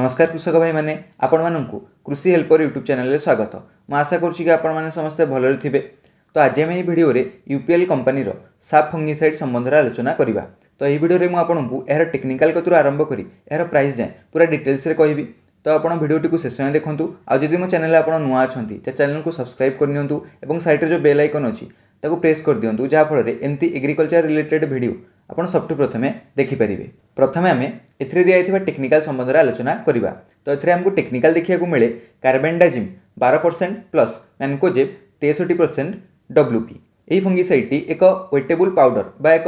ନମସ୍କାର କୃଷକ ଭାଇମାନେ, ଆପଣମାନଙ୍କୁ କୃଷି ହେଲ୍ପର ୟୁଟ୍ୟୁବ୍ ଚ୍ୟାନେଲରେ ସ୍ୱାଗତ। ମୁଁ ଆଶା କରୁଛି କି ଆପଣମାନେ ସମସ୍ତେ ଭଲରେ ଥିବେ। ତ ଆଜି ଆମେ ଏହି ଭିଡ଼ିଓରେ ୟୁପିଏଲ୍ କମ୍ପାନୀର ସାପ୍ ଫଙ୍ଗିସାଇଡ଼୍ ସମ୍ବନ୍ଧରେ ଆଲୋଚନା କରିବା। ତ ଏହି ଭିଡ଼ିଓରେ ମୁଁ ଆପଣଙ୍କୁ ଏହାର ଟେକ୍ନିକାଲ୍ କତରୁ ଆରମ୍ଭ କରି ଏହାର ପ୍ରାଇସ୍ ଯାଏଁ ପୁରା ଡିଟେଲ୍ସରେ କହିବି। ତ ଆପଣ ଭିଡ଼ିଓଟିକୁ ଶେଷ ଯାଏଁ ଦେଖନ୍ତୁ। ଆଉ ଯଦି ମୋ ଚ୍ୟାନେଲରେ ଆପଣ ନୂଆ ଅଛନ୍ତି, ତ ଚ୍ୟାନେଲକୁ ସବସ୍କ୍ରାଇବ୍ କରିନିଅନ୍ତୁ ଏବଂ ସାଇଡ଼୍ରେ ଯେଉଁ ବେଲ୍ ଆଇକନ୍ ଅଛି, ତାକୁ ପ୍ରେସ୍ କରିଦିଅନ୍ତୁ, ଯାହାଫଳରେ ଏମିତି ଏଗ୍ରିକଲଚର ରିଲେଟେଡ୍ ଭିଡ଼ିଓ ଆପଣ ସବୁଠୁ ପ୍ରଥମେ ଦେଖିପାରିବେ। ପ୍ରଥମେ ଆମେ ଏଥିରେ ଦିଆଯାଇଥିବା ଟେକ୍ନିକାଲ୍ ସମ୍ବନ୍ଧରେ ଆଲୋଚନା କରିବା। ତ ଏଥିରେ ଆମକୁ ଟେକ୍ନିକାଲ୍ ଦେଖିବାକୁ ମିଳେ କାର୍ବୋଣ୍ଡାଜିମ୍ 12% ପ୍ଲସ୍ ମ୍ୟାନକୋଜେବ୍ 63% ଡବ୍ଲ୍ୟୁ ପି। ଏହି ଫଙ୍ଗିସାଇଡ଼୍ଟି ଏକ ୱେଟେବୁଲ୍ ପାଉଡ଼ର ବା ଏକ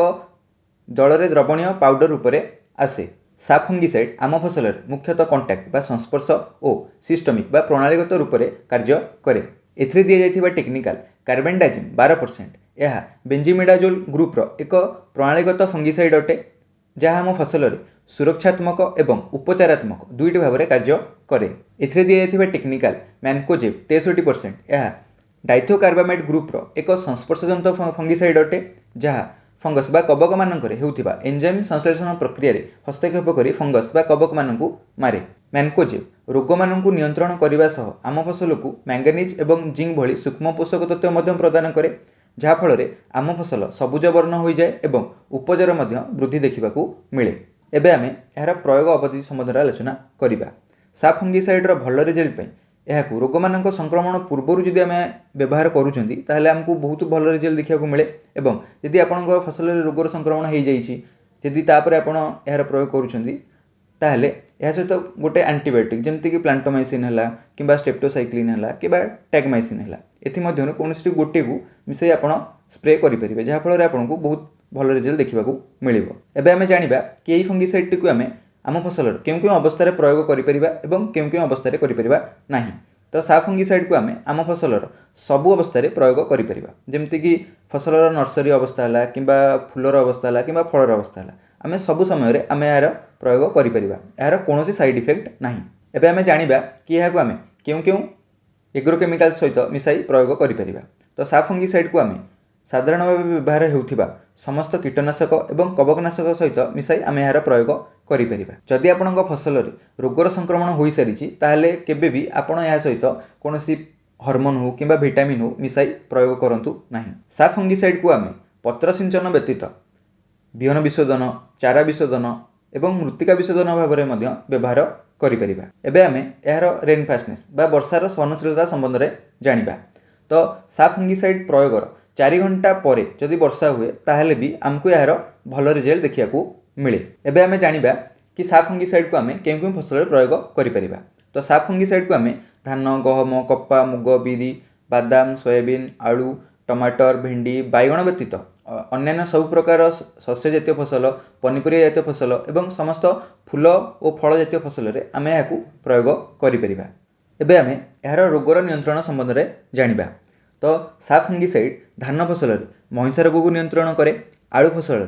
ଜଳରେ ଦ୍ରବଣୀୟ ପାଉଡ଼ର ରୂପରେ ଆସେ। ସାପ୍ ଫଙ୍ଗିସାଇଡ଼୍ ଆମ ଫସଲରେ ମୁଖ୍ୟତଃ କଣ୍ଟାକ୍ଟ ବା ସଂସ୍ପର୍ଶ ଓ ସିଷ୍ଟମିକ୍ ବା ପ୍ରଣାଳୀଗତ ରୂପରେ କାର୍ଯ୍ୟ କରେ। ଏଥିରେ ଦିଆଯାଇଥିବା ଟେକ୍ନିକାଲ୍ କାର୍ବୋଣ୍ଡାଜିମ୍ 12%, ଏହା ବେଞ୍ଜିମିଡାଜୋଲ୍ ଗ୍ରୁପର ଏକ ପ୍ରଣାଳୀଗତ ଫଙ୍ଗିସାଇଡ଼୍ ଅଟେ, ଯାହା ଆମ ଫସଲରେ ସୁରକ୍ଷାତ୍ମକ ଏବଂ ଉପଚାରାତ୍ମକ ଦୁଇଟି ଭାବରେ କାର୍ଯ୍ୟ କରେ। ଏଥିରେ ଦିଆଯାଇଥିବା ଟେକ୍ନିକାଲ୍ ମ୍ୟାନକୋଜେବ୍ 63%, ଏହା ଡାଇଥିଓକାର୍ବାମେଟ୍ ଗ୍ରୁପର ଏକ ସଂସ୍ପର୍ଶଜନିତ ଫଙ୍ଗିସାଇଡ଼୍ ଅଟେ, ଯାହା ଫଙ୍ଗସ୍ ବା କବକମାନଙ୍କରେ ହେଉଥିବା ଏନ୍ଜାଇମ୍ ସଂଶ୍ଳେଷଣ ପ୍ରକ୍ରିୟାରେ ହସ୍ତକ୍ଷେପ କରି ଫଙ୍ଗସ୍ ବା କବକମାନଙ୍କୁ ମାରେ। ମ୍ୟାନକୋଜେବ୍ ରୋଗମାନଙ୍କୁ ନିୟନ୍ତ୍ରଣ କରିବା ସହ ଆମ ଫସଲକୁ ମ୍ୟାଙ୍ଗାନିଜ୍ ଏବଂ ଜିଙ୍କ୍ ଭଳି ସୂକ୍ଷ୍ମ ପୋଷକ ତତ୍ତ୍ୱ ମଧ୍ୟ ପ୍ରଦାନ କରେ, ଯାହାଫଳରେ ଆମ ଫସଲ ସବୁଜ ବର୍ଣ୍ଣ ହୋଇଯାଏ ଏବଂ ଉପଜର ମଧ୍ୟ ବୃଦ୍ଧି ଦେଖିବାକୁ ମିଳେ। ଏବେ ଆମେ ଏହାର ପ୍ରୟୋଗ ଅବଧି ସମ୍ବନ୍ଧରେ ଆଲୋଚନା କରିବା। ସାପ୍ ଫଙ୍ଗିସାଇଡ଼୍ର ଭଲ ରେଜଲ୍ଟ ପାଇଁ ଏହାକୁ ରୋଗମାନଙ୍କ ସଂକ୍ରମଣ ପୂର୍ବରୁ ଯଦି ଆମେ ବ୍ୟବହାର କରୁଛନ୍ତି, ତାହେଲେ ଆମକୁ ବହୁତ ଭଲ ରେଜଲ୍ଟ ଦେଖିବାକୁ ମିଳେ। ଏବଂ ଯଦି ଆପଣଙ୍କ ଫସଲରେ ରୋଗର ସଂକ୍ରମଣ ହେଇଯାଇଛି, ଯଦି ତାପରେ ଆପଣ ଏହାର ପ୍ରୟୋଗ କରୁଛନ୍ତି, ତାହେଲେ ଏହା ସହିତ ଗୋଟେ ଆଣ୍ଟିବାୟୋଟିକ୍, ଯେମିତିକି ପ୍ଲାଣ୍ଟୋମାଇସିନ୍ ହେଲା କିମ୍ବା ଷ୍ଟ୍ରେପ୍ଟୋସାଇକ୍ଲିନ୍ ହେଲା କିମ୍ବା ଟ୍ୟାଗମାଇସିନ୍ ହେଲା, ଏଥିମଧ୍ୟରୁ କୌଣସି ଗୋଟିଏକୁ ମିଶାଇ ଆପଣ ସ୍ପ୍ରେ କରିପାରିବେ, ଯାହାଫଳରେ ଆପଣଙ୍କୁ ବହୁତ ଭଲ ରେଜଲ୍ଟ ଦେଖିବାକୁ ମିଳିବ। ଏବେ ଆମେ ଜାଣିବା କି ଏହି ଫଙ୍ଗିସାଇଡ଼୍ଟିକୁ ଆମେ ଆମ ଫସଲର କେଉଁ କେଉଁ ଅବସ୍ଥାରେ ପ୍ରୟୋଗ କରିପାରିବା ଏବଂ କେଉଁ କେଉଁ ଅବସ୍ଥାରେ କରିପାରିବା ନାହିଁ। ତ ସାପ୍ ଫଙ୍ଗିସାଇଡ଼୍କୁ ଆମେ ଆମ ଫସଲର ସବୁ ଅବସ୍ଥାରେ ପ୍ରୟୋଗ କରିପାରିବା, ଯେମିତିକି ଫସଲର ନର୍ସରୀ ଅବସ୍ଥା ହେଲା କିମ୍ବା ଫୁଲର ଅବସ୍ଥା ହେଲା କିମ୍ବା ଫଳର ଅବସ୍ଥା ହେଲା, ଆମେ ସବୁ ସମୟରେ ଆମେ ଏହାର ପ୍ରୟୋଗ କରିପାରିବା। ଏହାର କୌଣସି ସାଇଡ଼୍ ଇଫେକ୍ଟ ନାହିଁ। ଏବେ ଆମେ ଜାଣିବା କି ଏହାକୁ ଆମେ କେଉଁ କେଉଁ ଏଗ୍ରୋକେମିକାଲ ସହିତ ମିଶାଇ ପ୍ରୟୋଗ କରିପାରିବା। ତ ସାପ୍ ଫଙ୍ଗିସାଇଡ଼୍କୁ ଆମେ ସାଧାରଣ ଭାବେ ବ୍ୟବହାର ହେଉଥିବା ସମସ୍ତ କୀଟନାଶକ ଏବଂ କବକନାଶକ ସହିତ ମିଶାଇ ଆମେ ଏହାର ପ୍ରୟୋଗ କରିପାରିବା। ଯଦି ଆପଣଙ୍କ ଫସଲରେ ରୋଗର ସଂକ୍ରମଣ ହୋଇସାରିଛି, ତାହେଲେ କେବେ ବି ଆପଣ ଏହା ସହିତ କୌଣସି ହରମୋନ୍ ହେଉ କିମ୍ବା ଭିଟାମିନ୍ ହେଉ ମିଶାଇ ପ୍ରୟୋଗ କରନ୍ତୁ ନାହିଁ। ସାପ୍ ଫଙ୍ଗିସାଇଡ଼୍କୁ ଆମେ ପତ୍ର ସିଞ୍ଚନ ବ୍ୟତୀତ ବିହନ ବିଶୋଧନ, ଚାରା ବିଶୋଧନ ଏବଂ ମୃତ୍ତିକା ବିଶୋଧନ ଭାବରେ ମଧ୍ୟ ବ୍ୟବହାର କରିପାରିବା। ଏବେ ଆମେ ଏହାର ରେନ୍ ଫାଷ୍ଟନେସ୍ ବା ବର୍ଷାର ସହନଶୀଳତା ସମ୍ବନ୍ଧରେ ଜାଣିବା। ତ ସାପ୍ ଫଙ୍ଗିସାଇଡ଼୍ ପ୍ରୟୋଗର 4 ଘଣ୍ଟା ପରେ ଯଦି ବର୍ଷା ହୁଏ, ତାହେଲେ ବି ଆମକୁ ଏହାର ଭଲ ରେଜଲ୍ଟ ଦେଖିବାକୁ ମିଳେ। ଏବେ ଆମେ ଜାଣିବା କି ସାପ୍ ଫଙ୍ଗିସାଇଡ଼୍କୁ ଆମେ କେଉଁ କେଉଁ ଫସଲରେ ପ୍ରୟୋଗ କରିପାରିବା। ତ ସାପ୍ ଫଙ୍ଗିସାଇଡ଼୍କୁ ଆମେ ଧାନ, ଗହମ, କପା, ମୁଗ, ବିରି, ବାଦାମ, ସୋୟାବିନ୍, ଆଳୁ, ଟମାଟର, ଭେଣ୍ଡି, ବାଇଗଣ ବ୍ୟତୀତ ଅନ୍ୟାନ୍ୟ ସବୁ ପ୍ରକାର ଶସ୍ୟ ଜାତୀୟ ଫସଲ, ପନିପରିବା ଜାତୀୟ ଫସଲ ଏବଂ ସମସ୍ତ ଫୁଲ ଓ ଫଳ ଜାତୀୟ ଫସଲରେ ଆମେ ଏହାକୁ ପ୍ରୟୋଗ କରିପାରିବା। ଏବେ ଆମେ ଏହାର ରୋଗର ନିୟନ୍ତ୍ରଣ ସମ୍ବନ୍ଧରେ ଜାଣିବା। ତ ସାପ୍ ଫଙ୍ଗିସାଇଡ଼୍ ଧାନ ଫସଲରେ ମହିଷା ରୋଗକୁ ନିୟନ୍ତ୍ରଣ କରେ, ଆଳୁ ଫସଲରେ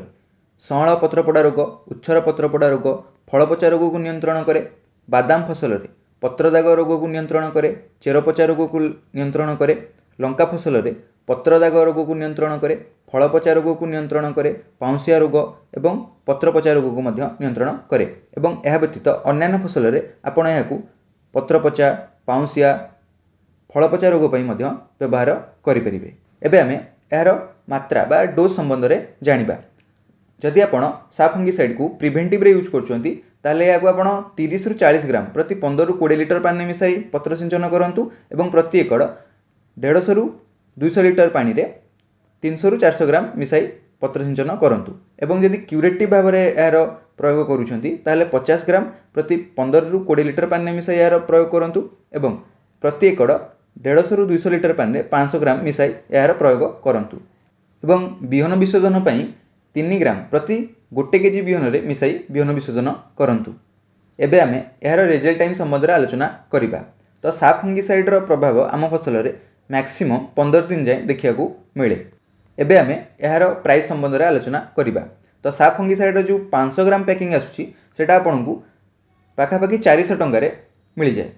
ସଅଁଳ ପତ୍ରପୋଡ଼ା ରୋଗ, ଉଚ୍ଛର ପତ୍ରପୋଡ଼ା ରୋଗ, ଫଳପଚା ରୋଗକୁ ନିୟନ୍ତ୍ରଣ କରେ, ବାଦାମ ଫସଲରେ ପତ୍ରଦାଗ ରୋଗକୁ ନିୟନ୍ତ୍ରଣ କରେ, ଚେରପଚା ରୋଗକୁ ନିୟନ୍ତ୍ରଣ କରେ, ଲଙ୍କା ଫସଲରେ ପତ୍ରଦାଗ ରୋଗକୁ ନିୟନ୍ତ୍ରଣ କରେ, ଫଳପଚା ରୋଗକୁ ନିୟନ୍ତ୍ରଣ କରେ, ପାଉଁଶିଆ ରୋଗ ଏବଂ ପତ୍ରପଚା ରୋଗକୁ ମଧ୍ୟ ନିୟନ୍ତ୍ରଣ କରେ। ଏବଂ ଏହା ବ୍ୟତୀତ ଅନ୍ୟାନ୍ୟ ଫସଲରେ ଆପଣ ଏହାକୁ ପତ୍ରପଚା, ପାଉଁଶିଆ, ଫଳପଚା ରୋଗ ପାଇଁ ମଧ୍ୟ ବ୍ୟବହାର କରିପାରିବେ। ଏବେ ଆମେ ଏହାର ମାତ୍ରା ବା ଡୋଜ୍ ସମ୍ବନ୍ଧରେ ଜାଣିବା। ଯଦି ଆପଣ ସାପ୍ ଫଙ୍ଗିସାଇଡ଼୍କୁ ପ୍ରିଭେଣ୍ଟିଭ୍ରେ ୟୁଜ୍ କରୁଛନ୍ତି, ତାହେଲେ ଏହାକୁ ଆପଣ 30ରୁ 40 ଗ୍ରାମ ପ୍ରତି 15ରୁ 20 ଲିଟର ପାଣିରେ ମିଶାଇ ପତ୍ର ସିଞ୍ଚନ କରନ୍ତୁ ଏବଂ ପ୍ରତି ଏକଡ଼ 150ରୁ 200 ଲିଟର ପାଣିରେ 300ରୁ 400 ଗ୍ରାମ ମିଶାଇ ପତ୍ର ସିଞ୍ଚନ କରନ୍ତୁ। ଏବଂ ଯଦି କ୍ୟୁରେଟିଭ୍ ଭାବରେ ଏହାର ପ୍ରୟୋଗ କରୁଛନ୍ତି, ତାହେଲେ 50 ଗ୍ରାମ ପ୍ରତି 15ରୁ 20 ଲିଟର ପାଣିରେ ମିଶାଇ ଏହାର ପ୍ରୟୋଗ କରନ୍ତୁ ଏବଂ ପ୍ରତି ଏକଡ଼ 150ରୁ 200 ଲିଟର ପାଣିରେ 500 ଗ୍ରାମ ମିଶାଇ ଏହାର ପ୍ରୟୋଗ କରନ୍ତୁ। ଏବଂ ବିହନ ବିଶୋଧନ ପାଇଁ 3 ଗ୍ରାମ ପ୍ରତି 1 କେଜି ବିହନରେ ମିଶାଇ ବିହନ ବିଶୋଧନ କରନ୍ତୁ। ଏବେ ଆମେ ଏହାର ରେଜଲ୍ଟ ଟାଇମ୍ ସମ୍ବନ୍ଧରେ ଆଲୋଚନା କରିବା। ତ ସାପ୍ ଫଙ୍ଗିସାଇଡ଼୍ର ପ୍ରଭାବ ଆମ ଫସଲରେ ମ୍ୟାକ୍ସିମମ୍ 15 ଦିନ ଯାଏଁ ଦେଖିବାକୁ ମିଳେ। ଏବେ ଆମେ ଏହାର ପ୍ରାଇସ୍ ସମ୍ବନ୍ଧରେ ଆଲୋଚନା କରିବା। ତ ସାପ୍ ଫଙ୍ଗିସାଇଡ଼୍ର ଯେଉଁ 500 ଗ୍ରାମ ପ୍ୟାକିଂ ଆସୁଛି, ସେଇଟା ଆପଣଙ୍କୁ ପାଖାପାଖି 400 ଟଙ୍କାରେ ମିଳିଯାଏ।